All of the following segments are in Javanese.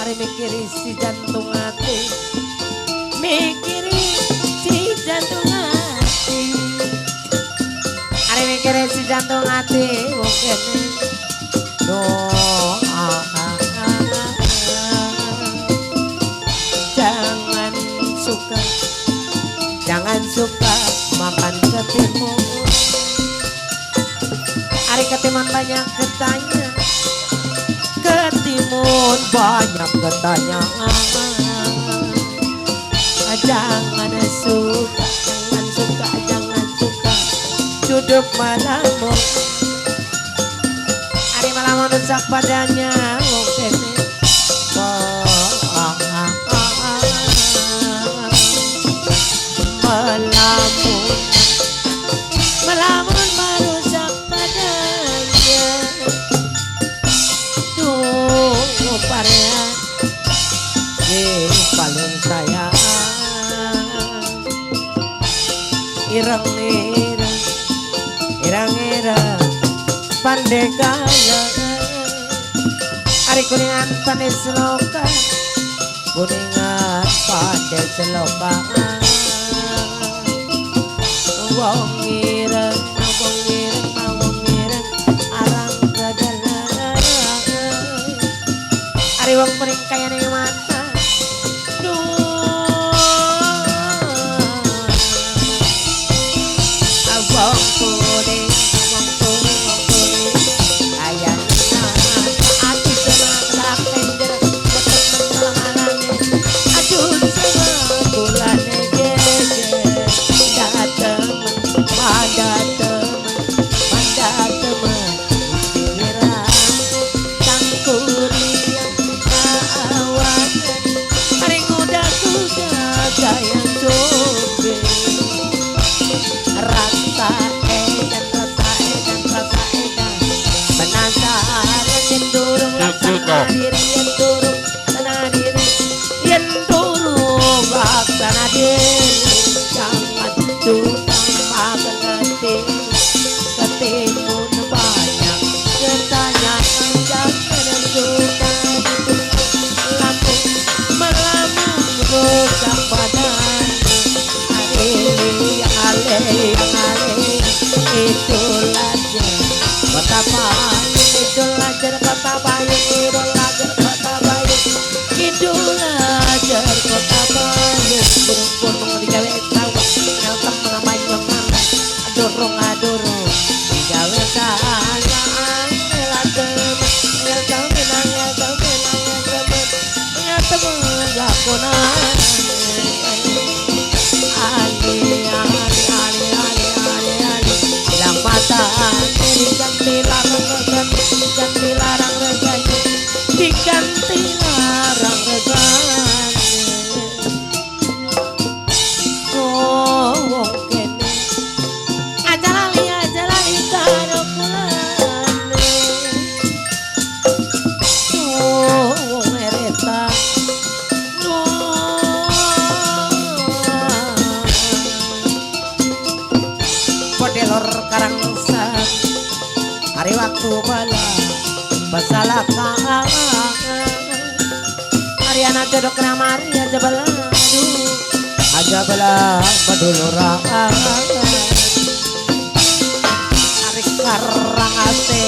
Ari mikiri si jantung hati, mikiri si jantung hati. Ari mikiri si jantung hati wong kene. Doa jangan suka, jangan suka makan ketimun. Ari ketimun banyak ketanya, ketimun banyak ketanya. Jangan suka, jangan suka, jangan suka duduk melamun. Ari melamun rusak badannya wong kene. Melamun, melamun merusak badannya. Duh parean paling sayang. Ireng ireng ireng ireng pandegala. Ari kuningan pandai seloka, kuningan pandai seloka. Wong ireng, wong ireng, wong ireng arang kedalam. Ari wong kuning kaya ning mata. Duh, wong kuning, wong kuning, wong kuning kaya ning mata. Ati semangat kenjer, boten malang-malange. Aduh semangat kulane geger. Dateng, pada temen, pada temen. Istirahat tangkuriang kawan. Hari kuda-kuda gayang sobe. Rasa edan, rasa edan, rasa edan. Penasaran yen durung laksana diri, yen durung laksana diri, yen durung laksana diri. Jangan suka makan ketimun, ketimun banyak ketanyaan. Jangan suka melamun, melamun rusak badan. Ale ale ale itulah kota Payung, itulah kota Payung, itulah kota Payung, itulah kota Payung. Gunung-gunung digawe sawah, ngel temen panjang adurung adurung digawe sawah. Angel temen, angel temen, angel temen, angel temen, angel temen lakonan. Ali ali ali ali ali ali bilang mata diganti larang regan, diganti larang regan, diganti larang regan. Oh wong kene aja lali, aja lali karo kulane. Oh wong ereta. Podelor Karangsan hari waktu bala basalakan. Ariana jodoh kena mari aja beladu, aja bela maduluran. Ari karang ase,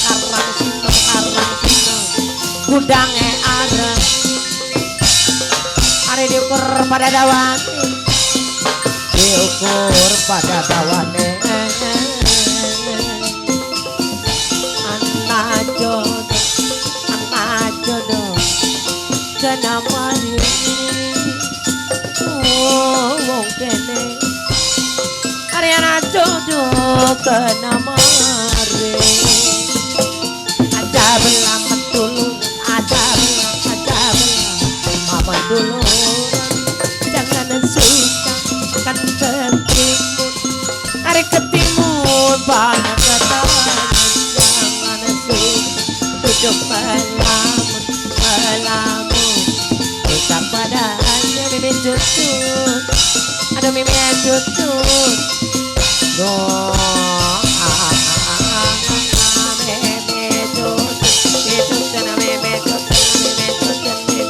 karang sino, karang sino gudange areng. Ari diukur pada dawane, diukur pada dawane. Anak jodoh, anak jodoh kena mari. Oh wong kene ari anak jodoh kena mari. Aja belah metulung, aja belah, aja belah mama dulu. Jangan suka kan ketimun, ari ketimun banyak ketanya. Jangan suka duduk melamun, melamun rusak badannya. Mimi tutut, aduh mimi tutut. No, mimi tutut, mimi tutut, mimi tutut, mimi tutut, mimi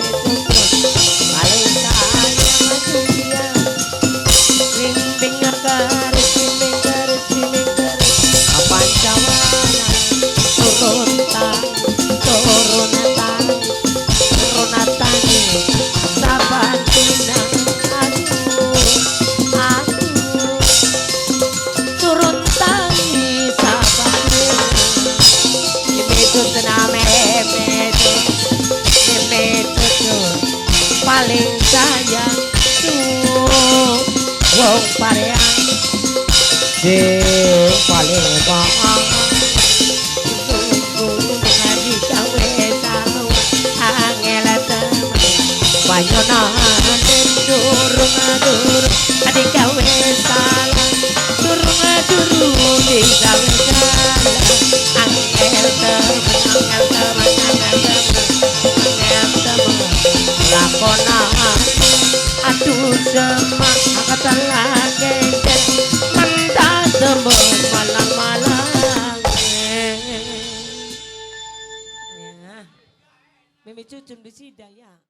Gunung Parean sing paling bang durung durung digawe salah durung durung digawe salah angel temen angel temen angel temen angel temen lakonan aduh semangat lagi mentah temen malang-malang ya. Mimi cucun di sida ya.